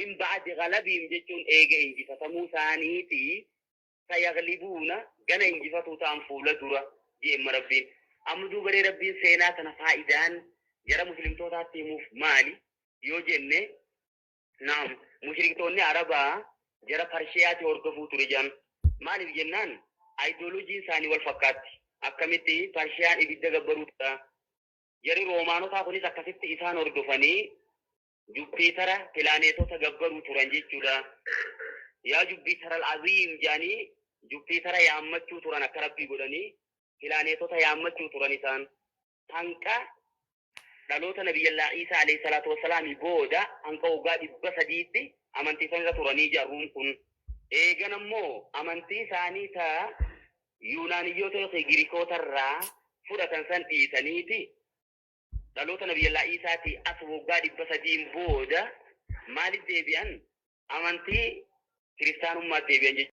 Min ba'di ghalabihim jechuun eega injifatamuu isaaniitii sayaghlibuuna gana injifatuu ta'an fuula dura je'emma Rabbiin. Amma duuba ree Rabbiin seenaa tana faa'idaan jara muslimtootaatti himuuf maali yoo jenne, na'am mushriktoonni Arabaa jara Parshiyaati hordofuu ture je'an. Maaliif jennaan ayidoolojiin isaanii wal fakkaatti. Akkamitti Parshiyaan ibidda gabbaruu tura. Jarri Roomaanotaa kunis akkasitti isaan hordofanii Juppiitara pilaaneetota gabbaruu turan jechuudha. Yaa Juppiitara al-Aziim jedhanii Juppiitara yaammachuu turan akka Rabbii godhanii pilaaneetota yaammachuu turan isaan. Hanqa dhaloota Nabiyyallaa Iisaa alayhi salaatu wassalaamii booda hanqa waggaa 300tti amantii san irra turanii jedha Ruum kun. Eegana immoo amantii isaanii ta Yuunaaniyyoota yookiin Girikoota irraa fudhatan san dhiisaniiti dhaloota Nabiyyallaa Iisaatii as waggaa 300n booda maalitti deebi'an? Amantii Kiristaanummaatti deebi'an jechuudha.